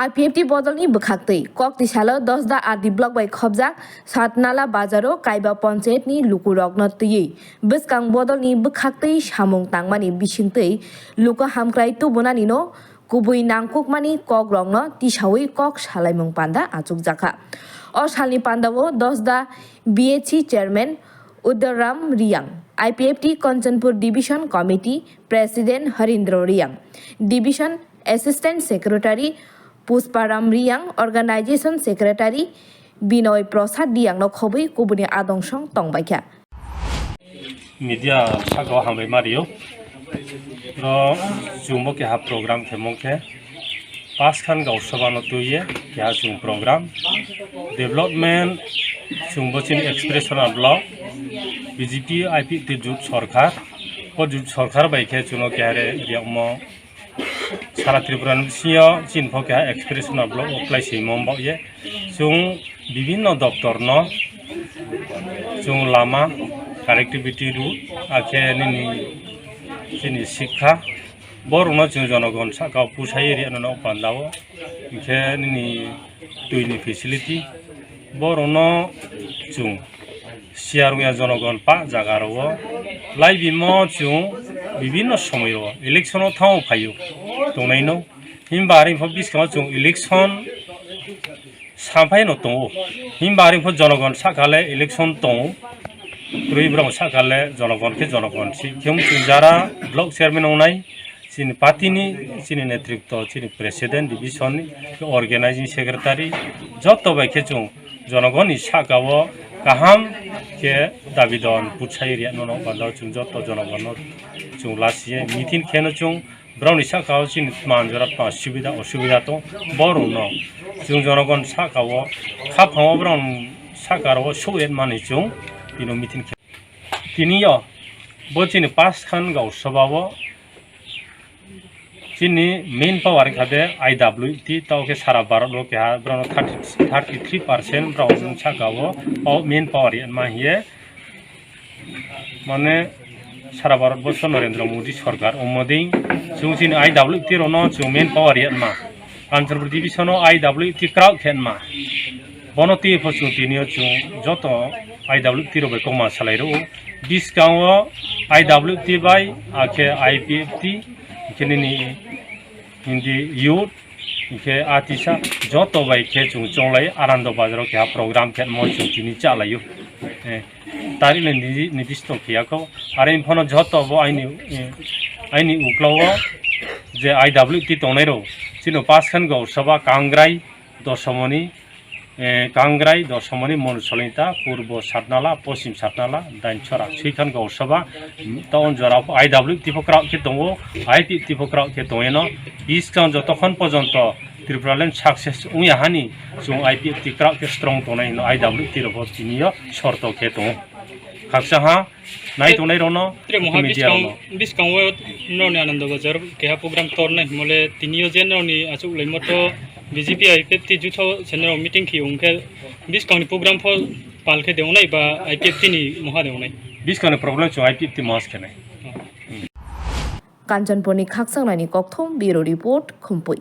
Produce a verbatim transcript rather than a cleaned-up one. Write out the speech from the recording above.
I P F T bodolni bwkhaktwi. Kokti salo Dosda R D block bai khobjak Satnala bazaro Kaiba ponchayatni lukurokno twiwi bwskang bodolni bwkhaktwi samung tangmani bisingtwi luku hamkrai tubunanino kubui nangkukmani kokrokno tisawi kok salaimung panda achukjakha. O salni pandao Dosda B H C chairman Udaram Riyang, I P F T Kanchanpur Division Committee President Harindra Riyang, Division Assistant Secretary Pushparam Riyang, Organization Secretary Binoy Prasad Riyangno khobwi kubuni adong song tongbaikha. Media sakao hambai mario. Ro chwngbo keha program khemong khe paskhan gausabano twiye keha chwng program development chwngbo chini expression block B J P I P T jut sorkar, o jut sorkar bai khe chwngno keha re yamo sara Tripura ni bisingo chini pho keha expression block o kwplai swi mong bok ye. Chwng bibinno doptor no chwng lama, connectivity road, akhe nini chini sikha, borokno chwng jonogon saka o pusai ri anw pandao, hinkhe nini twini facility, borokno chwng siyar wngya jonogon pa jaga rwo lai bimo chwng bibinno somoi rwo election o thango phaio tongnaino, himba ari pho bwskango chwng election Samphaino tongo. Himba ari pho jonogon sakale election tongo. Kwrwi borok sakale jonogon khe jonogon si. Khe chwng jara block chairman wngnai, chini party ni, chini netritwo, chini president division ni, khe organizing secretary, joto bai khe chwng jonogoni sakao kaham khe dabi don butsai ria nono bando chwng joto jonogon no chwng lasiye meeting kheno chwng Borokni saka o chini tman jora tma subida osubida tong, borokno chwng jonogon saka o khapang o borokni saka o sukyet mani chwng tino meeting khe. Tini o bo chini paskhan gausaba o chini main power wngkha de I W T, tao khe sara Bharat o keha borokno thirty, thirty three percent borokni saka o main power wngma hiye. Mane sara Bharat borso Narendra Modi sorkar omoding chwng chini I W T rokno chwng main power yatma. Kanchanpur division o I W T krauk khenma. Bono twi pho chwng tini o chwng joto I W T rok bai kokma salai rwo. Biskango I W T bai akhe I P F T khe nini Hindi youth Hinkhe a tisa joto bai khe chwng chonglai Anando Bazar o keha program khe mo chwng tini chalaio. Eh, tarik le nidi-, nidisto khiyakho. Are phano joto bo aini, eh, aini uklao je I W T tongnai rok chini paskhan Gausaba, Kangrai, Dosomoni, eh, Kangrai, Dosomoni, Monsolita, Purbo Satnala, Poschim Satnala, Dainchora, Suikhan Gausaba, Town Jora, I W T pho krauk khe tongo, I P T pho krauk khe tongeno, biskang jotokhon pojonto Tripura land success wngya hani, chwng I P T krauk khe strong tongnai hino, I W T rok bo tini o sorto khe tongo. Khaksa ha, nai tongnai rokno, Tre moha media biskang, rokno. Biskango norni Anando Bazar keha program tornai himole tini o je norni achuk lai moto B J P I P T jutho channel meeting khi ungkhe biskangni program pho pal khe deonai ba I P F T ni moha deonai. Biskangni problem chwng I P F T moha khenai. Kanchanpurni khakchangnaini kokthum bureau report Khumpui.